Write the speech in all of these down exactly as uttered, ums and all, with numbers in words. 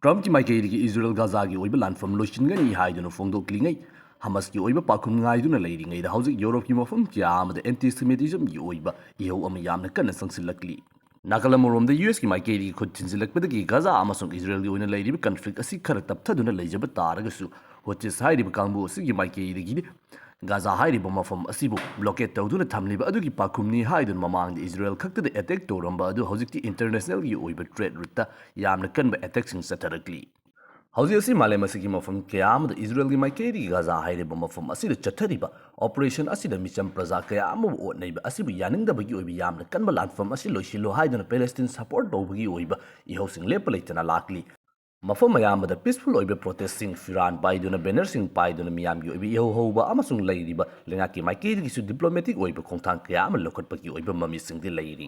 ꯇ꯭ꯔꯝꯞꯀꯤ ꯃꯥꯏꯀꯩꯗꯒꯤ ꯏꯖꯔꯦꯜ ꯒꯥꯖꯥꯒꯤ ꯑꯣꯏꯕ ꯂꯥꯟꯐꯝ ꯂꯣꯏꯁꯤꯟꯒꯅꯤ ꯍꯥꯏꯗꯨꯅ ꯐꯣꯡꯗꯣꯛꯂꯤꯉꯩ, ꯍꯃꯁꯀꯤ ꯑꯣꯏꯕ ꯄꯥꯎꯈꯨꯝ ꯉꯥꯏꯗꯨꯅ ꯂꯩꯔꯤꯉꯩꯗ ꯍꯧꯖꯤꯛ ꯌꯨꯔꯣꯞꯀꯤ ꯃꯐꯝ ꯀꯌꯥ ꯑꯃꯗ anti-Semitismꯒꯤ ꯑꯣꯏꯕ ꯏꯍꯧ ꯑꯃ ꯌꯥꯝꯅ ꯀꯟꯅ ꯆꯪꯁꯤꯜꯂꯛꯂꯤ꯫ ꯅꯥꯀꯜ ꯑꯃꯔꯣꯝꯗ ꯌꯨ ꯑꯦꯁꯀꯤ ꯃꯥꯏꯀꯩꯗꯒꯤ ꯈꯨꯠ ꯊꯤꯟꯖꯤꯜꯂꯛꯄꯗꯒꯤ ꯒꯥꯖꯥ ꯑꯃꯁꯨꯡ ꯏꯖꯔꯦꯜꯒꯤ ꯑꯣꯏꯅ ꯂꯩꯔꯤꯕ conflict ꯑꯁꯤ ꯈꯔ ꯇꯞꯊꯗꯨꯅ ꯂꯩꯖꯕ ꯇꯥꯔꯒꯁꯨ, ꯍꯨꯇꯤꯁ ꯍꯥꯏꯔꯤꯕ ꯀꯥꯡꯕꯨ ꯑꯁꯤꯒꯤ ꯃꯥꯏꯀꯩꯗꯒꯤꯗꯤ ꯒꯥꯖꯥ ꯍꯥꯏꯔꯤꯕ ꯃꯐꯝ ꯑꯁꯤꯕꯨ blockade ꯇꯧꯗꯨꯅ ꯊꯝꯂꯤꯕ ꯑꯗꯨꯒꯤ ꯄꯥꯎꯈꯨꯝꯅꯤ ꯍꯥꯏꯗꯨꯅ ꯃꯃꯥꯡꯗ ꯏꯖꯔꯦꯜ ꯈꯛꯇꯗ attack ꯇꯧꯔꯝꯕ ꯑꯗꯨ ꯍꯧꯖꯤꯛꯇꯤ internationalꯒꯤ ꯑꯣꯏꯕ trade routeꯇ ꯌꯥꯝꯅ ꯀꯟꯕ attackꯁꯤꯡ ꯆꯠꯊꯔꯛꯂꯤ꯫ ꯍꯧꯖꯤꯛ ꯑꯁꯤ ꯃꯥꯂꯦꯝ ꯑꯁꯤꯒꯤ ꯃꯐꯝ ꯀꯌꯥ ꯑꯃꯗ ꯏꯖꯔꯦꯜꯒꯤ ꯃꯥꯏꯀꯩꯗꯒꯤ ꯒꯥꯖꯥ ꯍꯥꯏꯔꯤꯕ ꯃꯐꯝ ꯑꯁꯤꯗ ꯆꯠꯊꯔꯤꯕ operation ꯑꯁꯤꯗ ꯃꯤꯆꯝ ꯄ꯭ꯔꯖꯥ ꯀꯌꯥ ꯑꯃꯕꯨ ꯑꯣꯠꯅꯩꯕ ꯑꯁꯤꯕꯨ ꯌꯥꯅꯤꯡꯗꯕꯒꯤ ꯑꯣꯏꯕ ꯌꯥꯝꯅ ꯀꯟꯕ ꯂꯥꯟꯐꯝ ꯑꯁꯤ ꯂꯣꯏꯁꯤꯜꯂꯣ ꯍꯥꯏꯗꯨꯅ ꯄꯦꯂꯦꯁꯇꯤꯟ support ꯇꯧꯕꯒꯤ ꯑꯣꯏꯕ ꯏꯍꯧꯁꯤꯡ ꯂꯦꯞꯄ ꯂꯩꯇꯅ ꯂꯥꯛꯂꯤ꯫ ꯃꯐꯝ ꯑꯌꯥꯝꯕꯗ peaceful ꯑꯣꯏꯕ protestꯁꯤꯡ, ꯐꯤꯔꯥꯟ ꯄꯥꯏꯗꯨꯅ, bannerꯁꯤꯡ ꯄꯥꯏꯗꯨꯅ ꯃꯤꯌꯥꯝꯒꯤ ꯑꯣꯏꯕ ꯏꯍꯧ ꯍꯧꯕ ꯑꯃꯁꯨꯡ ꯂꯩꯔꯤꯕ ꯂꯩꯉꯥꯛꯀꯤ ꯃꯥꯏꯀꯩꯗꯒꯤꯁꯨ diplomatic ꯑꯣꯏꯕ ꯈꯣꯡꯊꯥꯡ ꯀꯌꯥ ꯑꯃ ꯂꯧꯈꯠꯄꯒꯤ ꯑꯣꯏꯕ ꯃꯃꯤꯁꯤꯡꯗꯤ ꯂꯩꯔꯤ꯫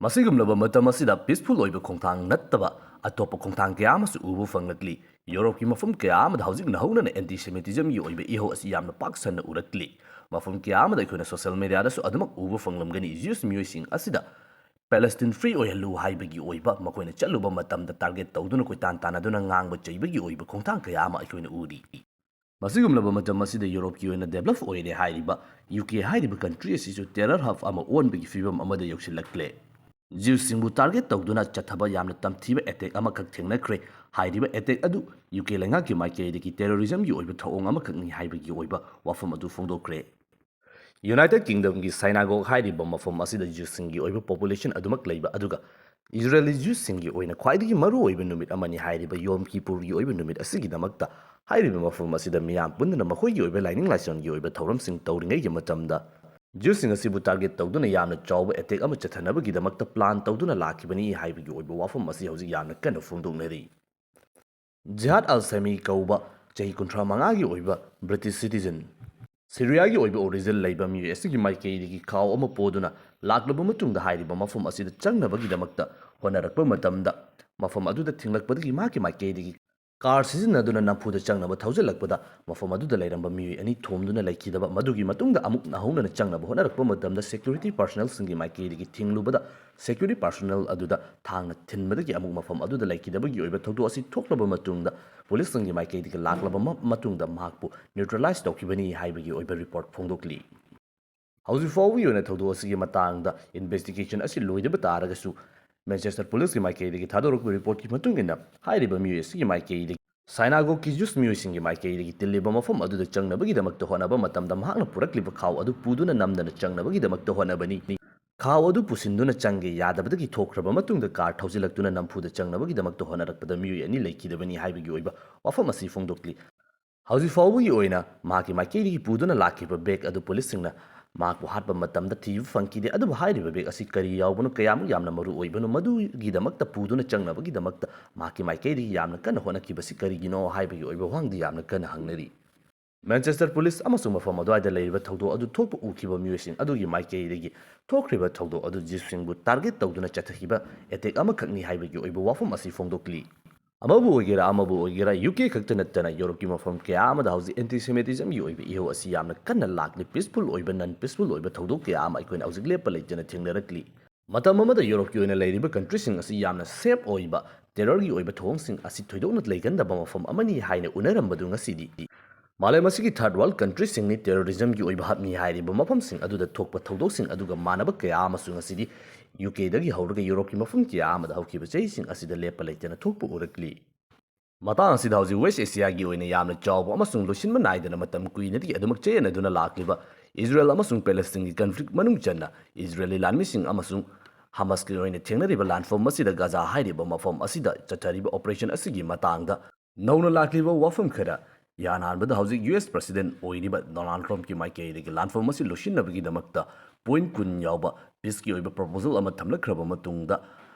ꯃꯁꯤꯒꯨꯝꯂꯕ ꯃꯇꯝ ꯑꯁꯤꯗ peaceful ꯑꯣꯏꯕ ꯈꯣꯡꯊꯥꯡ ꯅꯠꯇꯕ ꯑꯇꯣꯞꯄ ꯈꯣꯡꯊꯥꯡ ꯀꯌꯥ ꯑꯃꯁꯨ ꯎꯕ ꯐꯪꯂꯛꯂꯤ꯫ ꯌꯨꯔꯣꯞꯀꯤ ꯃꯐꯝ ꯀꯌꯥ ꯑꯃꯗ ꯍꯧꯖꯤꯛ ꯅꯧꯍꯧꯅꯅ anti-Semitismꯒꯤ ꯑꯣꯏꯕ ꯏꯍꯧ ꯑꯁꯤ ꯌꯥꯝꯅ ꯄꯥꯛ ꯁꯟꯅ ꯎꯔꯛꯂꯤ꯫ ꯃꯐꯝ ꯀꯌꯥ ꯑꯃꯗ ꯑꯩꯈꯣꯏꯅ social mediaꯗꯁꯨ ꯑꯗꯨꯃꯛ ꯎꯕ ꯐꯪꯂꯝꯒꯅꯤ꯫ Jews ꯃꯤꯑꯣꯏꯁꯤꯡ ꯑꯁꯤꯗ Palestine free ꯑꯣꯏꯍꯜꯂꯨ ꯍꯥꯏꯕꯒꯤ ꯑꯣꯏꯕ ꯃꯈꯣꯏꯅ ꯆꯠꯂꯨꯕ ꯃꯇꯝꯗ target ꯇꯧꯗꯨꯅ ꯀꯣꯏꯇꯥꯟ ꯇꯥꯟꯅꯗꯨꯅ ꯉꯥꯡꯕ ꯆꯩꯕꯒꯤ ꯑꯣꯏꯕ ꯈꯣꯡꯊꯥꯡ ꯀꯌꯥ ꯑꯃ ꯑꯩꯈꯣꯏꯅ ꯎꯔꯤ꯫ ꯃꯁꯤꯒꯨꯝꯂꯕ ꯃꯇꯝ ꯑꯁꯤꯗ ꯌꯨꯔꯣꯞꯀꯤ ꯑꯣꯏꯅ develop ꯑꯣꯏꯔꯦ ꯍꯥꯏꯔꯤꯕ ꯌꯨ ꯀꯦ ꯍꯥꯏꯔꯤꯕ country ꯑꯁꯤꯁꯨ terror hub ꯑꯃ ꯑꯣꯟꯕꯒꯤ ꯐꯤꯕꯝ ꯑꯃꯗ ꯌꯧꯁꯤꯜꯂꯛꯂꯦ꯫ Jewꯁꯤꯡꯕꯨ target ꯇꯧꯗꯨꯅ ꯆꯠꯊꯕ ꯌꯥꯝꯅ ꯇꯝꯊꯤꯕ attack ꯑꯃꯈꯛ ꯊꯦꯡꯅꯈ꯭ꯔꯦ꯫ ꯍꯥꯏꯔꯤꯕ attack ꯑꯗꯨ ꯌꯨ ꯀꯦ ꯂꯩꯉꯥꯛꯀꯤ ꯃꯥꯏꯀꯩꯗꯒꯤ terrorismꯒꯤ ꯑꯣꯏꯕ ꯊꯧꯑꯣꯡ ꯑꯃꯈꯛꯅꯤ ꯍꯥꯏꯕꯒꯤ ꯑꯣꯏꯕ ꯋꯥꯐꯝ ꯑꯗꯨ ꯐꯣꯡꯗꯣꯛꯈ꯭ꯔꯦ꯫ United Kingdomꯒꯤ synagogue ꯍꯥꯏꯔꯤꯕ ꯃꯐꯝ ꯑꯁꯤꯗ Jewꯁꯤꯡꯒꯤ ꯑꯣꯏꯕ population ꯑꯗꯨꯃꯛ ꯂꯩꯕ ꯑꯗꯨꯒ Israeli Jewꯁꯤꯡꯒꯤ ꯑꯣꯏꯅ ꯈ꯭ꯋꯥꯏꯗꯒꯤ ꯃꯔꯨꯑꯣꯏꯕ ꯅꯨꯃꯤꯠ ꯑꯃꯅꯤ ꯍꯥꯏꯔꯤꯕ ꯌꯣꯝ ꯀꯤꯄꯨꯔꯒꯤ ꯑꯣꯏꯕ ꯅꯨꯃꯤꯠ ꯑꯁꯤꯒꯤꯗꯃꯛꯇ ꯍꯥꯏꯔꯤꯕ ꯃꯐꯝ ꯑꯁꯤꯗ ꯃꯤꯌꯥꯝ ꯄꯨꯟꯗꯨꯅ ꯃꯈꯣꯏꯒꯤ ꯑꯣꯏꯕ ꯂꯥꯏꯅꯤꯡ ꯂꯥꯏꯁꯣꯟꯒꯤ ꯑꯣꯏꯕ ꯊꯧꯔꯝꯁꯤꯡ ꯇꯧꯔꯤꯉꯩꯒꯤ ꯃꯇꯝꯗ Jewꯁꯤꯡ ꯑꯁꯤꯕꯨ target ꯇꯧꯗꯨꯅ ꯌꯥꯝꯅ ꯆꯥꯎꯕ attack ꯑꯃ ꯆꯠꯊꯅꯕꯒꯤꯗꯃꯛꯇ plan ꯇꯧꯗꯨꯅ ꯂꯥꯛꯈꯤꯕꯅꯤ ꯍꯥꯏꯕꯒꯤ ꯑꯣꯏꯕ ꯋꯥꯐꯝ ꯑꯁꯤ ꯍꯧꯖꯤꯛ ꯌꯥꯝꯅ ꯀꯟꯅ ꯐꯣꯡꯗꯣꯛꯅꯔꯤ꯫ ꯖꯤꯍꯥꯗ ꯑꯜ ꯁꯦꯃꯤ ꯀꯧꯕ ꯆꯍꯤ ꯀꯨꯟꯊ꯭ꯔꯥ ꯃꯉꯥꯒꯤ ꯑꯣꯏꯕ British citizen, ꯁꯤꯔꯤꯌꯥꯒꯤ ꯑꯣꯏꯕ origin ꯂꯩꯕ ꯃꯤꯑꯣꯏ ꯑꯁꯤꯒꯤ ꯃꯥꯏꯀꯩꯗꯒꯤ ꯈꯥꯎ ꯑꯃ ꯄꯣꯗꯨꯅ ꯂꯥꯛꯂꯕ ꯃꯇꯨꯡꯗ ꯍꯥꯏꯔꯤꯕ ꯃꯐꯝ ꯑꯁꯤꯗ ꯆꯪꯅꯕꯒꯤꯗꯃꯛꯇ ꯍꯣꯠꯅꯔꯛꯄ ꯃꯇꯝꯗ, ꯃꯐꯝ ꯑꯗꯨꯗ ꯊꯤꯡꯂꯛꯄꯗꯒꯤ ꯃꯍꯥꯛꯀꯤ ꯃꯥꯏꯀꯩꯗꯒꯤ ꯀꯥꯔ ꯁꯤꯖꯤꯟꯅꯗꯨꯅ ꯅꯝꯐꯨꯗ ꯆꯪꯅꯕ ꯊꯧꯖꯤꯜꯂꯛꯄꯗ ꯃꯐꯝ ꯑꯗꯨꯗ ꯂꯩꯔꯝꯕ ꯃꯤꯑꯣꯏ ꯑꯅꯤ ꯊꯣꯝꯗꯨꯅ ꯂꯩꯈꯤꯗꯕ, ꯃꯗꯨꯒꯤ ꯃꯇꯨꯡꯗ ꯑꯃꯨꯛ ꯅꯧꯍꯧꯅꯅ ꯆꯪꯅꯕ ꯍꯣꯠꯅꯔꯛꯄ ꯃꯇꯝꯗ ꯁꯦꯀ꯭ꯌꯨꯔꯤꯇꯤ ꯄꯥꯔꯁꯣꯅꯦꯜꯁꯤꯡꯒꯤ ꯃꯥꯏꯀꯩꯗꯒꯤ ꯊꯤꯡꯂꯨꯕꯗ ꯁꯦꯀ꯭ꯌꯨꯔꯤꯇꯤ ꯄꯥꯔꯁꯣꯅꯦꯜ ꯑꯗꯨꯗ ꯊꯥꯡꯅ ꯊꯤꯟꯕꯗꯒꯤ ꯑꯃꯨꯛ ꯃꯐꯝ ꯑꯗꯨꯗ ꯂꯩꯈꯤꯗꯕꯒꯤ ꯑꯣꯏꯕ ꯊꯧꯗꯣꯛ ꯑꯁꯤ ꯊꯣꯛꯂꯕ ꯃꯇꯨꯡꯗ ꯄꯨꯂꯤꯁꯁꯤꯡꯒꯤ ꯃꯥꯏꯀꯩꯗꯒꯤ ꯂꯥꯛꯂꯕ ꯃ-, ꯃꯇꯨꯡꯗ ꯃꯍꯥꯛꯄꯨ ꯅ꯭ꯌꯨꯇ꯭ꯔꯦꯂꯥꯏꯁ ꯇꯧꯈꯤꯕꯅꯤ ꯍꯥꯏꯕꯒꯤ ꯑꯣꯏꯕ ꯔꯤꯄꯣꯔꯠ ꯐꯣꯡꯗꯣꯛꯂꯤ꯫ ꯍꯧꯖꯤꯛ ꯐꯥꯎꯕꯒꯤ ꯑꯣꯏꯅ ꯊꯧꯗꯣꯛ ꯑꯁꯤꯒꯤ ꯃꯇꯥꯡꯗ ꯏꯟꯚꯦꯁꯇꯤꯒꯦꯁꯟ ꯑꯁꯤ ꯂꯣꯏꯗꯕ ꯇꯥꯔꯒꯁꯨ, ꯃꯦꯟꯆꯦꯁꯇꯔ ꯄꯨꯂꯤꯁꯀꯤ ꯃꯥꯏꯀꯩꯗꯒꯤ ꯊꯥꯗꯣꯔꯛꯄ ꯔꯤꯄꯣꯔꯠꯀꯤ ꯃꯇꯨꯡ ꯏꯟꯅ, ꯍꯥꯏꯔꯤꯕ ꯃꯤꯑꯣꯏ ꯑꯁꯤꯒꯤ ꯃꯥꯏꯀꯩꯗꯒꯤ ꯁꯥꯏꯅꯥꯒꯣꯒꯀꯤ ꯖ꯭ꯌꯨꯁ ꯃꯤꯑꯣꯏꯁꯤꯡꯒꯤ ꯃꯥꯏꯀꯩꯗꯒꯤ ꯇꯤꯜꯂꯤꯕ ꯃꯐꯝ ꯑꯗꯨꯗ ꯆꯪꯅꯕꯒꯤꯗꯃꯛꯇ ꯍꯣꯠꯅꯕ ꯃꯇꯝꯗ ꯃꯍꯥꯛꯅ ꯄꯨꯔꯛꯂꯤꯕ ꯈꯥꯎ ꯑꯗꯨ ꯄꯨꯗꯨꯅ ꯅꯝꯗꯅ ꯆꯪꯅꯕꯒꯤꯗꯃꯛꯇ ꯍꯣꯠꯅꯕꯅꯤ꯫ ꯈꯥꯎ ꯑꯗꯨ ꯄꯨꯁꯤꯟꯗꯨꯅ ꯆꯪꯒꯦ ꯌꯥꯗꯕꯗꯒꯤ ꯊꯣꯛꯈ꯭ꯔꯕ ꯃꯇꯨꯡꯗ ꯀꯥꯔ ꯊꯧꯖꯤꯜꯂꯛꯇꯨꯅ ꯅꯝꯐꯨꯗ ꯆꯪꯅꯕꯒꯤꯗꯃꯛꯇ ꯍꯣꯠꯅꯔꯛꯄꯗ ꯃꯤꯑꯣꯏ ꯑꯅꯤ ꯂꯩꯈꯤꯗꯕꯅꯤ ꯍꯥꯏꯕꯒꯤ ꯑꯣꯏꯕ ꯋꯥꯐꯝ ꯑꯁꯤ ꯐꯣꯡꯗꯣꯛꯂꯤ꯫ ꯍꯧꯖꯤꯛ ꯐꯥꯎꯕꯒꯤ ꯑꯣꯏꯅ ꯃꯍꯥꯛꯀꯤ ꯃꯥꯏꯀꯩꯗꯒꯤ ꯄꯨꯗꯨꯅ ꯂꯥꯛꯈꯤꯕ ꯕꯦꯒ ꯑꯗꯨ ꯄꯨꯂꯤꯁꯁꯤꯡꯅ ꯃꯍꯥꯛꯄꯨ ꯍꯥꯠꯄ ꯃꯇꯝꯗ ꯊꯤꯕ ꯐꯪꯈꯤꯗꯦ, ꯑꯗꯨꯕꯨ ꯍꯥꯏꯔꯤꯕ ꯕꯦꯒ ꯑꯁꯤ ꯀꯔꯤ ꯌꯥꯎꯕꯅꯣ, ꯀꯌꯥꯃꯨꯛ ꯌꯥꯝꯅ ꯃꯔꯨ ꯑꯣꯏꯕꯅꯣ, ꯃꯗꯨꯒꯤꯗꯃꯛꯇ ꯄꯨꯗꯨꯅ ꯆꯪꯅꯕꯒꯤꯗꯃꯛꯇ ꯃꯍꯥꯛꯀꯤ ꯃꯥꯏꯀꯩꯗꯒꯤ ꯌꯥꯝꯅ ꯀꯟꯅ ꯍꯣꯠꯅꯈꯤꯕꯁꯤ ꯀꯔꯤꯒꯤꯅꯣ ꯍꯥꯏꯕꯒꯤ ꯑꯣꯏꯕ ꯋꯥꯍꯪꯗꯤ ꯌꯥꯝꯅ ꯀꯟꯅ ꯍꯪꯅꯔꯤ꯫ ꯃꯦꯟꯆꯦꯁꯇꯔ ꯄꯨꯂꯤꯁ ꯑꯃꯁꯨꯡ ꯃꯐꯝ ꯑꯗꯨꯋꯥꯏꯗ ꯂꯩꯔꯤꯕ ꯊꯧꯗꯣꯛ ꯑꯗꯨ ꯊꯣꯛꯄ ꯎꯈꯤꯕ ꯃꯤꯑꯣꯏꯁꯤꯡ ꯑꯗꯨꯒꯤ ꯃꯥꯏꯀꯩꯗꯒꯤ ꯊꯣꯛꯈ꯭ꯔꯤꯕ ꯊꯧꯗꯣꯛ ꯑꯗꯨ ꯖ꯭ꯌꯨꯁꯁꯤꯡꯕꯨ ꯇꯥꯔꯒꯦꯠ ꯇꯧꯗꯨꯅ ꯆꯠꯊꯈꯤꯕ ꯑꯦꯇꯦꯛ ꯑꯃꯈꯛꯅꯤ ꯍꯥꯏꯕꯒꯤ ꯑꯣꯏꯕ ꯋꯥꯐꯝ ꯑꯁꯤ ꯐꯣꯡꯗꯣꯛꯂꯤ꯫ ꯑꯃꯕꯨ ꯑꯣꯏꯒꯦꯔꯥ, ꯑꯃꯕꯨ ꯑꯣꯏꯒꯦꯔꯥ, ꯌꯨ ꯀꯦ ꯈꯛꯇ ꯅꯠꯇꯅ ꯌꯨꯔꯣꯞꯀꯤ ꯃꯐꯝ ꯀꯌꯥ ꯑꯃꯗ ꯍꯧꯖꯤꯛ ꯑꯦꯟꯇꯤꯁꯦꯃꯤꯇꯤꯖꯝꯒꯤ ꯑꯣꯏꯕ ꯏꯍꯧ ꯑꯁꯤ ꯌꯥꯝꯅ ꯀꯟꯅ ꯂꯥꯛꯂꯤ꯫ ꯄꯤꯁꯐꯨꯜ ꯑꯣꯏꯕ, ꯅꯟ ꯄꯤꯁꯐꯨꯜ ꯑꯣꯏꯕ ꯊꯧꯗꯣꯛ ꯀꯌꯥ ꯑꯃ ꯑꯩꯈꯣꯏꯅ ꯍꯧꯖꯤꯛ ꯂꯦꯞꯄ ꯂꯩꯇꯅ ꯊꯦꯡꯅꯔꯛꯂꯤ꯫ ꯃꯇꯝ ꯑꯃꯗ ꯌꯨꯔꯣꯞꯀꯤ ꯑꯣꯏꯅ ꯂꯩꯔꯤꯕ ꯀꯟꯇ꯭ꯔꯤꯁꯤꯡ ꯑꯁꯤ ꯌꯥꯝꯅ ꯁꯦꯐ ꯑꯣꯏꯕ, ꯇꯦꯔꯔꯒꯤ ꯑꯣꯏꯕ ꯊꯧꯑꯣꯡꯁꯤꯡ ꯑꯁꯤ ꯊꯣꯏꯗꯣꯛꯅ ꯂꯩꯒꯟꯗꯕ ꯃꯐꯝ ꯑꯃꯅꯤ ꯍꯥꯏꯅ ꯎꯅꯔꯝꯕꯗꯨ ꯉꯁꯤꯗꯤ ꯃꯥꯂꯦꯝ ꯑꯁꯤꯒꯤ ꯊꯥꯔꯗ ꯋꯥꯔꯜꯗ ꯀꯟꯇ꯭ꯔꯤꯁꯤꯡꯅꯤ ꯇꯦꯔꯣꯔꯤꯖꯝꯒꯤ ꯑꯣꯏꯕ ꯍꯕꯅꯤ ꯍꯥꯏꯔꯤꯕ ꯃꯐꯝꯁꯤꯡ ꯑꯗꯨꯗ ꯊꯣꯛꯄ ꯊꯧꯗꯣꯛꯁꯤꯡ ꯑꯗꯨꯒ ꯃꯥꯟꯅꯕ ꯀꯌꯥ ꯑꯃꯁꯨ ꯉꯁꯤꯗꯤ ꯌꯨ ꯀꯦꯗꯒꯤ ꯍꯧꯔꯒ ꯌꯨꯔꯣꯞꯀꯤ ꯃꯐꯝ ꯀꯌꯥ ꯑꯃꯗ ꯍꯧꯈꯤꯕ ꯆꯍꯤꯁꯤꯡ ꯑꯁꯤꯗ ꯂꯦꯞꯄ ꯂꯩꯇꯅ ꯊꯣꯛꯄ ꯎꯔꯛꯂꯤ꯫ ꯃꯇꯥꯡ ꯑꯁꯤꯗ ꯍꯧꯖꯤꯛ ꯋꯦꯁ ꯑꯦꯁꯤꯌꯥꯒꯤ ꯑꯣꯏꯅ ꯌꯥꯝꯅ ꯆꯥꯎꯕ ꯑꯃꯁꯨꯡ ꯂꯣꯏꯁꯤꯟꯕ ꯅꯥꯏꯗꯅ ꯃꯇꯝ ꯀꯨꯏꯅꯗꯒꯤ ꯑꯗꯨꯃꯛ ꯆꯌꯦꯠꯅꯗꯨꯅ ꯂꯥꯛꯂꯤꯕ ꯏꯖꯔꯦꯜ ꯑꯃꯁꯨꯡ ꯄꯦꯂꯦꯁꯇꯤꯟꯒꯤ ꯀꯟꯐ꯭ꯂꯤꯛ ꯃꯅꯨꯡ ꯆꯟꯅ ꯏꯖꯔꯦꯂꯤ ꯂꯥꯟꯃꯤꯁꯤꯡ ꯑꯃꯁꯨꯡ ꯍꯃꯥꯁꯀꯤ ꯑꯣꯏꯅ ꯊꯦꯡꯅꯔꯤꯕ ꯂꯥꯟꯐꯝ ꯑꯁꯤꯗ, ꯒꯥꯖꯥ ꯍꯥꯏꯔꯤꯕ ꯃꯐꯝ ꯑꯁꯤꯗ ꯆꯠꯊꯔꯤꯕ ꯑꯣꯄꯔꯦꯁꯟ ꯑꯁꯤꯒꯤ ꯃꯇꯥꯡꯗ ꯅꯧꯅ ꯂꯥꯛꯂꯤꯕ ꯋꯥꯐꯝ ꯈꯔ꯫ ꯏꯍꯥꯟ ꯍꯥꯟꯕꯗ ꯍꯧꯖꯤꯛ ꯌꯨ ꯑꯦꯁ ꯄ꯭ꯔꯁꯤꯗꯦꯟꯠ ꯑꯣꯏꯔꯤꯕ ꯗꯣꯅꯥꯜꯗ ꯇ꯭ꯔꯝꯞꯀꯤ ꯃꯥꯏꯀꯩꯗꯒꯤ ꯂꯥꯟꯐꯝ ꯑꯁꯤ ꯂꯣꯏꯁꯤꯟꯅꯕꯒꯤꯗꯃꯛꯇ ꯄꯣꯏꯟꯠ ꯀꯨꯟ ꯌꯥꯎꯕ ꯄꯤꯁꯀꯤ ꯑꯣꯏꯕ ꯄ꯭ꯔꯣꯄꯣꯖꯦꯜ ꯑꯃ ꯊꯝꯂꯛꯈ꯭ꯔꯕ ꯃꯇꯨꯡꯗ,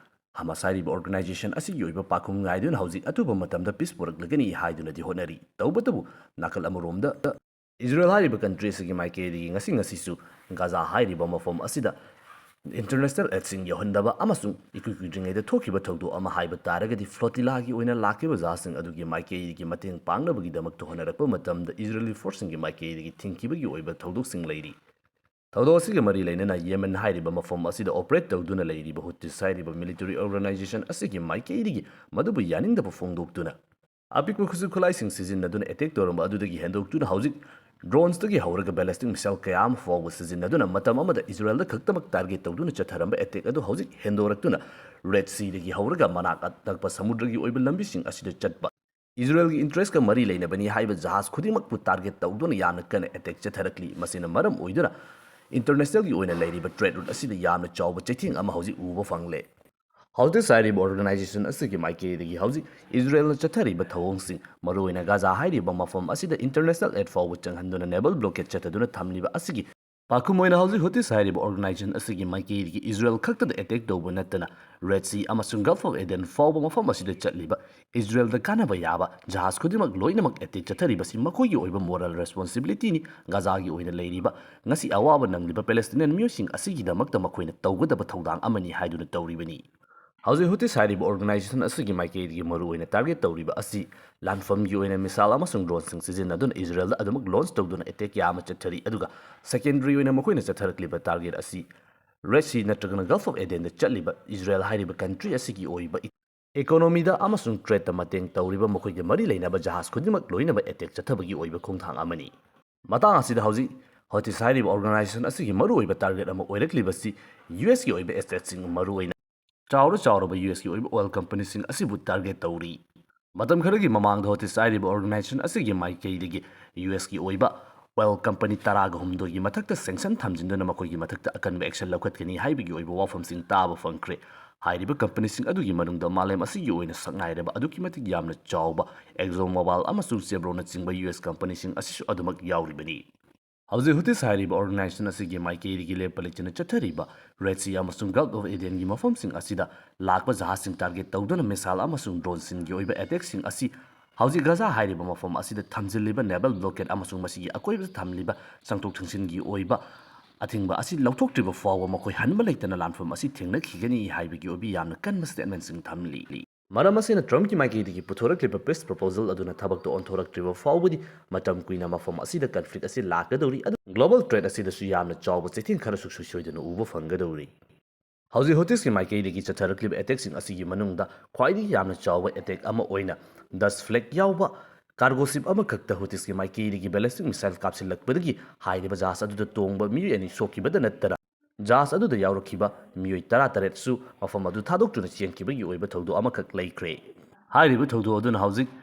ꯍꯃꯥꯁ ꯍꯥꯏꯔꯤꯕ ꯑꯣꯔꯒꯅꯥꯏꯖꯦꯁꯟ ꯑꯁꯤꯒꯤ ꯑꯣꯏꯕ ꯄꯥꯈꯨꯝ ꯉꯥꯏꯗꯨꯅ ꯍꯧꯖꯤꯛ ꯑꯊꯨꯕ ꯃꯇꯝꯗ ꯄꯤꯁ ꯄꯨꯔꯛꯂꯒꯅꯤ ꯍꯥꯏꯗꯨꯅꯗꯤ ꯍꯣꯠꯅꯔꯤ꯫ ꯇꯧꯕꯇꯕꯨ, ꯅꯥꯀꯜ ꯑꯃꯔꯣꯝꯗ ꯏꯖꯔꯦꯜ ꯍꯥꯏꯔꯤꯕ ꯀꯟꯇ꯭ꯔꯤ ꯑꯁꯤꯒꯤ ꯃꯥꯏꯀꯩꯗꯒꯤ ꯉꯁꯤ ꯉꯁꯤꯁꯨ ꯒꯥꯖꯥ ꯍꯥꯏꯔꯤꯕ ꯃꯐꯝ ꯑꯁꯤꯗ ꯏꯟꯇꯔꯅꯦꯁꯅꯦꯜ ꯑꯦꯗꯁꯤꯡ ꯌꯧꯍꯟꯗꯕ ꯑꯃꯁꯨꯡ ꯏꯀꯨꯏ ꯀꯨꯏꯗ꯭ꯔꯤꯉꯩꯗ ꯊꯣꯛꯈꯤꯕ ꯊꯧꯗꯣꯛ ꯑꯃ ꯍꯥꯏꯕ ꯇꯥꯔꯒꯗꯤ, ꯐ꯭ꯂꯣꯇꯤꯂꯥꯒꯤ ꯑꯣꯏꯅ ꯂꯥꯛꯈꯤꯕ ꯖꯍꯥꯖꯁꯤꯡ ꯑꯗꯨꯒꯤ ꯃꯥꯏꯀꯩꯗꯒꯤ ꯃꯇꯦꯡ ꯄꯥꯡꯅꯕꯒꯤꯗꯃꯛꯇ ꯍꯣꯠꯅꯔꯛꯄ ꯃꯇꯝꯗ ꯏꯖꯔꯦꯂꯤ ꯐꯣꯔꯁꯁꯤꯡꯒꯤ ꯃꯥꯏꯀꯩꯗꯒꯤ ꯊꯤꯡꯈꯤꯕꯒꯤ ꯑꯣꯏꯕ ꯊꯧꯗꯣꯛꯁꯤꯡ ꯂꯩꯔꯤ꯫ ꯊꯧꯗꯣꯛ ꯑꯁꯤꯒ ꯃꯔꯤ ꯂꯩꯅꯅ ꯌꯦꯃꯦꯟ ꯍꯥꯏꯔꯤꯕ ꯃꯐꯝ ꯑꯁꯤꯗ ꯑꯣꯄꯔꯦꯠ ꯇꯧꯗꯨꯅ ꯂꯩꯔꯤꯕ ꯍꯨꯇꯤꯁ ꯍꯥꯏꯔꯤꯕ ꯃꯤꯂꯤꯇꯔꯤ ꯑꯣꯔꯒꯅꯥꯏꯖꯦꯁꯟ ꯑꯁꯤꯒꯤ ꯃꯥꯏꯀꯩꯗꯒꯤ ꯃꯗꯨꯕꯨ ꯌꯥꯅꯤꯡꯗꯕ ꯐꯣꯡꯗꯣꯛꯇꯨꯅ ꯑꯄꯤꯛꯄ ꯈꯨꯠꯁꯨ ꯈꯨꯠꯂꯥꯏꯁꯤꯡ ꯁꯤꯖꯤꯟꯅꯗꯨꯅ ꯑꯦꯇꯦꯛ ꯇꯧꯔꯝꯕ ꯑꯗꯨꯗꯒꯤ ꯍꯦꯟꯗꯣꯛꯇꯨꯅ ꯍꯧꯖꯤꯛ ꯗ꯭ꯔꯣꯟꯁꯇꯒꯤ ꯍꯧꯔꯒ ꯕꯦꯂꯤꯁꯇꯤꯛ ꯃꯤꯁꯥꯏꯜ ꯀꯌꯥ ꯑꯃ ꯐꯥꯎꯕ ꯁꯤꯖꯤꯟꯅꯗꯨꯅ ꯃꯇꯝ ꯑꯃꯗ ꯏꯖꯔꯦꯜꯗ ꯈꯛꯇꯃꯛ ꯇꯥꯔꯒꯦꯠ ꯇꯧꯗꯨꯅ ꯆꯠꯊꯔꯝꯕ ꯑꯦꯇꯦꯛ ꯑꯗꯨ ꯍꯧꯖꯤꯛ ꯍꯦꯟꯗꯣꯔꯛꯇꯨꯅ ꯔꯦꯗ ꯁꯤꯗꯒꯤ ꯍꯧꯔꯒ ꯃꯅꯥꯛ ꯅꯛꯄ ꯁꯃꯨꯗ꯭ꯔꯒꯤ ꯑꯣꯏꯕ ꯂꯝꯕꯤꯁꯤꯡ ꯑꯁꯤꯗ ꯆꯠꯄ ꯏꯖꯔꯦꯜꯒꯤ ꯏꯟꯇꯔꯦꯁꯀ ꯃꯔꯤ ꯂꯩꯅꯕꯅꯤ ꯍꯥꯏꯕ ꯖꯍꯥꯖ ꯈꯨꯗꯤꯡꯃꯛꯄꯨ ꯇꯥꯔꯒꯦꯠ ꯇꯧꯗꯨꯅ ꯌꯥꯝꯅ ꯀꯟꯅ ꯑꯦꯇꯦꯛ ꯆꯠꯊꯔꯛꯂꯤ꯫ ꯃꯁꯤꯅ ꯃꯔꯝ ꯑꯣꯏꯗꯨꯅ ꯏꯟꯇꯔꯅꯦꯁꯅꯦꯜꯒꯤ ꯑꯣꯏꯅ ꯂꯩꯔꯤꯕ ꯇ꯭ꯔꯦꯗ ꯔꯨꯠ ꯑꯁꯤꯗ ꯌꯥꯝꯅ ꯆꯥꯎꯕ ꯆꯩꯊꯦꯡ ꯑꯃ ꯍꯧꯖꯤꯛ ꯎꯕ ꯐꯪꯂꯦ꯫ ꯍꯧꯇꯤꯁ ꯍꯥꯏꯔꯤꯕ ꯑꯣꯔꯒꯅꯥꯏꯖꯦꯁꯟ ꯑꯁꯤꯒꯤ ꯃꯥꯏꯀꯩꯗꯒꯤ ꯍꯧꯖꯤꯛ ꯏꯖꯔꯦꯜꯅ ꯆꯠꯊꯔꯤꯕ ꯊꯧꯑꯣꯡꯁꯤꯡ, ꯃꯔꯨꯑꯣꯏꯅ ꯒꯥꯖꯥ ꯍꯥꯏꯔꯤꯕ ꯃꯐꯝ ꯑꯁꯤꯗ ꯏꯟꯇꯔꯅꯦꯁꯅꯦꯜ ꯑꯦꯗ ꯐꯥꯎꯕ ꯆꯪꯍꯟꯗꯨꯅ ꯅꯦꯚꯦꯜ ꯕ꯭ꯂꯣꯀꯦꯗ ꯆꯠꯊꯗꯨꯅ ꯊꯝꯂꯤꯕ ꯑꯁꯤꯒꯤ ꯄꯥꯎꯈꯨꯝ ꯑꯣꯏꯅ ꯍꯧꯖꯤꯛ ꯍꯨꯇꯤꯁ ꯍꯥꯏꯔꯤꯕ ꯑꯣꯔꯒꯅꯥꯏꯖꯦꯁꯟ ꯑꯁꯤꯒꯤ ꯃꯥꯏꯀꯩꯗꯒꯤ ꯏꯖꯔꯦꯜ ꯈꯛꯇꯗ ꯑꯦꯇꯦꯛ ꯇꯧꯕ ꯅꯠꯇꯅ ꯔꯦꯗ ꯁꯤ ꯑꯃꯁꯨꯡ ꯒꯜꯐ ꯑꯣꯐ ꯑꯦꯗꯦꯟ ꯐꯥꯎꯕ ꯃꯐꯝ ꯑꯁꯤꯗ ꯆꯠꯂꯤꯕ ꯏꯖꯔꯦꯜꯗ ꯀꯥꯟꯅꯕ ꯌꯥꯕ ꯖꯍꯥꯖ ꯈꯨꯗꯤꯡꯃꯛ ꯂꯣꯏꯅꯃꯛ ꯑꯦꯇꯦꯛ ꯆꯠꯊꯔꯤꯕꯁꯤ ꯃꯈꯣꯏꯒꯤ ꯑꯣꯏꯕ ꯃꯣꯔꯦꯜ ꯔꯦꯁꯄꯣꯟꯁꯤꯕꯤꯂꯤꯇꯤꯅꯤ꯫ ꯒꯥꯖꯥꯒꯤ ꯑꯣꯏꯅ ꯂꯩꯔꯤꯕ, ꯉꯁꯤ ꯑꯋꯥꯕ ꯅꯪꯂꯤꯕ ꯄꯦꯂꯦꯁꯇꯤꯅꯤꯌꯟ ꯃꯤꯑꯣꯏꯁꯤꯡ ꯑꯁꯤꯒꯤꯗꯃꯛꯇ ꯃꯈꯣꯏꯅ ꯇꯧꯒꯗꯕ ꯊꯧꯗꯥꯡ ꯑꯃꯅꯤ ꯍꯥꯏꯗꯨꯅ ꯇꯧꯔꯤꯕꯅꯤ꯫ ꯍꯧꯖꯤꯛ ꯍꯨꯇꯤꯁ ꯍꯥꯏꯔꯤꯕ ꯑꯣꯔꯒꯅꯥꯏꯖꯦꯁꯟ ꯑꯁꯤꯒꯤ ꯃꯥꯏꯀꯩꯗꯒꯤ ꯃꯔꯨꯑꯣꯏꯅ ꯇꯥꯔꯒꯦꯠ ꯇꯧꯔꯤꯕ ꯑꯁꯤ ꯂꯥꯟꯐꯝꯒꯤ ꯑꯣꯏꯅ ꯃꯤꯁꯥꯏꯜ ꯑꯃꯁꯨꯡ ꯗ꯭ꯔꯣꯟꯁꯤꯡ ꯁꯤꯖꯤꯟꯅꯗꯨꯅ ꯏꯖꯔꯦꯜꯗ ꯑꯗꯨꯃꯛ ꯂꯣꯟꯆ ꯇꯧꯗꯨꯅ ꯑꯦꯇꯦꯛ ꯀꯌꯥ ꯑꯃ ꯆꯠꯊꯔꯤ, ꯑꯗꯨꯒ ꯁꯦꯀꯦꯟꯗꯔꯤ ꯑꯣꯏꯅ ꯃꯈꯣꯏꯅ ꯆꯠꯊꯔꯛꯂꯤꯕ ꯇꯥꯔꯒꯦꯠ ꯑꯁꯤ ꯔꯦꯗ ꯁꯤ ꯅꯠꯇ꯭ꯔꯒꯅ ꯒꯜꯐ ꯑꯣꯐ ꯑꯦꯗꯦꯟꯗ ꯆꯠꯂꯤꯕ ꯏꯖꯔꯦꯜ ꯍꯥꯏꯔꯤꯕ ꯀꯟꯇ꯭ꯔꯤ ꯑꯁꯤꯒꯤ ꯑꯣꯏꯕ ꯏꯀꯣꯅꯣꯃꯤꯗ ꯑꯃꯁꯨꯡ ꯇ꯭ꯔꯦꯗꯇ ꯃꯇꯦꯡ ꯇꯧꯔꯤꯕ ꯃꯈꯣꯏꯒ ꯃꯔꯤ ꯂꯩꯅꯕ ꯖꯍꯥꯖ ꯈꯨꯗꯤꯡꯃꯛ ꯂꯣꯏꯅꯃꯛ ꯑꯦꯇꯦꯛ ꯆꯠꯊꯕꯒꯤ ꯑꯣꯏꯕ ꯈꯣꯡꯊꯥꯡ ꯑꯃꯅꯤ꯫ ꯃꯇꯥꯡ ꯑꯁꯤꯗ ꯍꯧꯖꯤꯛ ꯍꯨꯇꯤꯁ ꯍꯥꯏꯔꯤꯕ ꯑꯣꯔꯒꯅꯥꯏꯖꯦꯁꯟ ꯑꯁꯤꯒꯤ ꯃꯔꯨꯑꯣꯏꯕ ꯇꯥꯔꯒꯦꯠ ꯑꯃ ꯑꯣꯏꯔꯛꯂꯤꯕꯁꯤ ꯌꯨ ꯑꯦꯁꯀꯤ ꯑꯣꯏꯕ ꯑꯦꯁꯦꯠꯁꯤꯡ, ꯃꯔꯨꯑꯣꯏꯅ ꯆꯥꯎꯔ ꯆꯥꯎꯔꯕ ꯌꯨ ꯑꯦꯁꯀꯤ ꯑꯣꯏꯕ ꯑꯣꯏꯜ ꯀꯝꯄꯅꯤꯁꯤꯡ ꯑꯁꯤꯕꯨ ꯇꯥꯔꯒꯦꯠ ꯇꯧꯔꯤ꯫ ꯃꯇꯝ ꯈꯔꯒꯤ ꯃꯃꯥꯡꯗ ꯍꯨꯇꯤꯁ ꯍꯥꯏꯔꯤꯕ ꯑꯣꯔꯒꯅꯥꯏꯖꯦꯁꯟ ꯑꯁꯤꯒꯤ ꯃꯥꯏꯀꯩꯗꯒꯤ ꯌꯨ ꯑꯦꯁꯀꯤ ꯑꯣꯏꯕ ꯑꯣꯏꯜ ꯀꯝꯄꯅꯤ ꯇꯔꯥꯒ ꯍꯨꯝꯗꯣꯏꯒꯤ ꯃꯊꯛꯇ ꯁꯦꯡꯁꯟ ꯊꯝꯖꯤꯟꯗꯨꯅ ꯃꯈꯣꯏꯒꯤ ꯃꯊꯛꯇ ꯑꯀꯟꯕ ꯑꯦꯛꯁꯟ ꯂꯧꯈꯠꯀꯅꯤ ꯍꯥꯏꯕꯒꯤ ꯑꯣꯏꯕ ꯋꯥꯐꯝꯁꯤꯡ ꯇꯥꯕ ꯐꯪꯈ꯭ꯔꯦ꯫ ꯍꯥꯏꯔꯤꯕ ꯀꯝꯄꯅꯤꯁꯤꯡ ꯑꯗꯨꯒꯤ ꯃꯅꯨꯡꯗ ꯃꯥꯂꯦꯝ ꯑꯁꯤꯒꯤ ꯑꯣꯏꯅ ꯁꯛꯅꯥꯏꯔꯕ ꯑꯗꯨꯛꯀꯤ ꯃꯇꯤꯛ ꯌꯥꯝꯅ ꯆꯥꯎꯕ ꯑꯦꯛꯖꯣꯟ ꯃꯣꯕꯥꯏꯜ ꯑꯃꯁꯨꯡ ꯆꯦꯕ꯭ꯔꯣꯟꯅꯆꯤꯡꯕ ꯌꯨ ꯑꯦꯁ ꯀꯝꯄꯅꯤꯁꯤꯡ ꯑꯁꯤꯁꯨ ꯑꯗꯨꯃꯛ ꯌꯥꯎꯔꯤꯕꯅꯤ꯫ ꯍꯧꯖꯤꯛ ꯍꯨꯇꯤꯁ ꯍꯥꯏꯔꯤꯕ ꯑꯣꯔꯒꯅꯥꯏꯖꯦꯁꯟ ꯑꯁꯤꯒꯤ ꯃꯥꯏꯀꯩꯗꯒꯤ ꯂꯦꯞꯄ ꯂꯩꯇꯅ ꯆꯠꯊꯔꯤꯕ ꯔꯦꯗ ꯁꯤ ꯑꯃꯁꯨꯡ ꯒꯜꯐ ꯑꯣꯐ ꯑꯦꯗꯦꯟꯒꯤ ꯃꯐꯝꯁꯤꯡ ꯑꯁꯤꯗ ꯂꯥꯛꯄ ꯖꯍꯥꯖꯁꯤꯡ ꯇꯥꯔꯒꯦꯠ ꯇꯧꯗꯨꯅ ꯃꯤꯁꯥꯏꯜ ꯑꯃꯁꯨꯡ ꯗ꯭ꯔꯣꯟꯁꯤꯡꯒꯤ ꯑꯣꯏꯕ ꯑꯦꯇꯦꯛꯁꯤꯡ ꯑꯁꯤ ꯍꯧꯖꯤꯛ ꯒꯥꯖꯥ ꯍꯥꯏꯔꯤꯕ ꯃꯐꯝ ꯑꯁꯤꯗ ꯊꯝꯖꯤꯜꯂꯤꯕ ꯅꯦꯚꯦꯜ ꯕ꯭ꯂꯣꯀꯦꯗ ꯑꯃꯁꯨꯡ ꯃꯁꯤꯒꯤ ꯑꯀꯣꯏꯕꯗ ꯊꯝꯂꯤꯕ ꯆꯪꯊꯣꯛ ꯆꯪꯁꯤꯟꯒꯤ ꯑꯣꯏꯕ ꯑꯊꯤꯡꯕ ꯑꯁꯤ ꯂꯧꯊꯣꯛꯇ꯭ꯔꯤꯕ ꯐꯥꯎꯕ ꯃꯈꯣꯏ ꯍꯟꯕ ꯂꯩꯇꯅ ꯂꯥꯟꯐꯝ ꯑꯁꯤ ꯊꯦꯡꯅꯈꯤꯒꯅꯤ ꯍꯥꯏꯕꯒꯤ ꯑꯣꯏꯕ ꯌꯥꯝꯅ ꯀꯟꯕ statementꯁꯤꯡ ꯊꯝꯂꯤ꯫ ꯃꯔꯝ ꯑꯁꯤꯅ Trumpꯀꯤ ꯃꯥꯏꯀꯩꯗꯒꯤ ꯄꯨꯊꯣꯔꯛꯂꯤꯕ peace proposal ꯑꯗꯨꯅ ꯊꯕꯛꯇ ꯑꯣꯟꯊꯣꯔꯛꯇ꯭ꯔꯤꯕ ꯐꯥꯎꯕꯗꯤ ꯃꯇꯝ ꯀꯨꯏꯅ ꯃꯐꯝ ꯑꯁꯤꯗ conflict ꯑꯁꯤ ꯂꯥꯛꯀꯗꯧꯔꯤ, ꯑꯗꯨꯒ global threat ꯑꯁꯤꯗꯁꯨ ꯌꯥꯝꯅ ꯆꯥꯎꯕ ꯆꯩꯊꯦꯡ ꯈꯔꯁꯨ ꯁꯨꯡꯁꯣꯏ ꯁꯣꯏꯗꯅ ꯎꯕ ꯐꯪꯒꯗꯧꯔꯤ꯫ ꯍꯧꯖꯤꯛ ꯍꯨꯇꯤꯁꯀꯤ ꯃꯥꯏꯀꯩꯗꯒꯤ ꯆꯠꯊꯔꯛꯂꯤꯕ attackꯁꯤꯡ ꯑꯁꯤꯒꯤ ꯃꯅꯨꯡꯗ ꯈ꯭ꯋꯥꯏꯗꯒꯤ ꯌꯥꯝꯅ ꯆꯥꯎꯕ attack ꯑꯃ ꯑꯣꯏꯅ Dutch flag ꯌꯥꯎꯕ cargo ship ꯑꯃꯈꯛꯇ ꯍꯨꯇꯤꯁꯀꯤ ꯃꯥꯏꯀꯩꯗꯒꯤ ballistic missile ꯀꯥꯞꯁꯤꯜꯂꯛꯄꯗꯒꯤ ꯍꯥꯏꯔꯤꯕ ꯖꯍꯥꯖ ꯑꯗꯨꯗ ꯇꯣꯡꯕ ꯃꯤꯑꯣꯏ ꯑꯅꯤ ꯁꯣꯛꯈꯤꯕꯗ ꯅꯠꯇꯅ ꯖꯍꯥꯖ ꯑꯗꯨꯗ ꯌꯥꯎꯔꯛꯈꯤꯕ ꯃꯤꯑꯣꯏ ꯇꯔꯥꯇꯔꯦꯠꯁꯨ ꯃꯐꯝ ꯑꯗꯨ ꯊꯥꯗꯣꯛꯇꯨꯅ ꯆꯦꯟꯈꯤꯕꯒꯤ ꯑꯣꯏꯕ ꯊꯧꯗꯣꯛ ꯑꯃꯈꯛ ꯂꯩꯈ꯭ꯔꯦ꯫ ꯍꯥꯏꯔꯤꯕ ꯊꯧꯗꯣꯛ ꯑꯗꯨꯅ ꯍꯧꯖꯤꯛ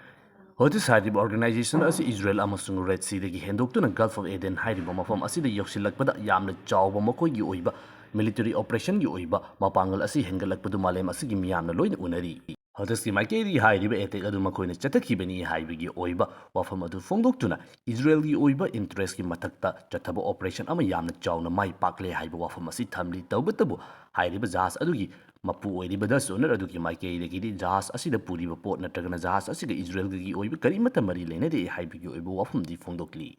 ꯍꯨꯇꯤꯁ ꯍꯥꯏꯔꯤꯕ organization ꯑꯁꯤ ꯏꯖꯔꯦꯜ ꯑꯃꯁꯨꯡ Red Seaꯗꯒꯤ ꯍꯦꯟꯗꯣꯛꯇꯨꯅ Gulf of Aden ꯍꯥꯏꯔꯤꯕ ꯃꯐꯝ ꯑꯁꯤꯗ ꯌꯧꯁꯤꯜꯂꯛꯄꯗ ꯌꯥꯝꯅ ꯆꯥꯎꯕ ꯃꯈꯣꯏꯒꯤ ꯑꯣꯏꯕ military operationꯒꯤ ꯑꯣꯏꯕ ꯃꯄꯥꯡꯒꯜ ꯑꯁꯤ ꯍꯦꯟꯒꯠꯂꯛꯄꯗꯨ ꯃꯥꯂꯦꯝ ꯑꯁꯤꯒꯤ ꯃꯤꯌꯥꯝꯅ ꯂꯣꯏꯅ ꯎꯅꯔꯤ꯫ ꯍꯨꯇꯤꯁꯀꯤ ꯃꯥꯏꯀꯩꯗꯒꯤ ꯍꯥꯏꯔꯤꯕ attack ꯑꯗꯨ ꯃꯈꯣꯏꯅ ꯆꯠꯊꯈꯤꯕꯅꯤ ꯍꯥꯏꯕꯒꯤ ꯑꯣꯏꯕ ꯋꯥꯐꯝ ꯑꯗꯨ ꯐꯣꯡꯗꯣꯛꯇꯨꯅ ꯏꯖꯔꯦꯜꯒꯤ ꯑꯣꯏꯕ interestꯀꯤ ꯃꯊꯛꯇ ꯆꯠꯊꯕ operation ꯑꯃ ꯌꯥꯝꯅ ꯆꯥꯎꯅ ꯃꯥꯏ ꯄꯥꯛꯂꯦ ꯍꯥꯏꯕ ꯋꯥꯐꯝ ꯑꯁꯤ ꯊꯝꯂꯤ꯫ ꯇꯧꯕꯇꯕꯨ ꯍꯥꯏꯔꯤꯕ ꯖꯍꯥꯖ ꯑꯗꯨꯒꯤ ꯃꯄꯨ ꯑꯣꯏꯔꯤꯕ Dutch owner ꯑꯗꯨꯒꯤ ꯃꯥꯏꯀꯩꯗꯒꯤꯗꯤ ꯖꯍꯥꯖ ꯑꯁꯤꯗ ꯄꯨꯔꯤꯕ ꯄꯣꯠ ꯅꯠꯇ꯭ꯔꯒꯅ ꯖꯍꯥꯖ ꯑꯁꯤꯒ ꯏꯖꯔꯦꯜꯒꯤ ꯑꯣꯏꯕ ꯀꯔꯤꯃꯠꯇ ꯃꯔꯤ ꯂꯩꯅꯗꯦ ꯍꯥꯏꯕꯒꯤ ꯑꯣꯏꯕ ꯋꯥꯐꯝꯗꯤ ꯐꯣꯡꯗꯣꯛꯂꯤ꯫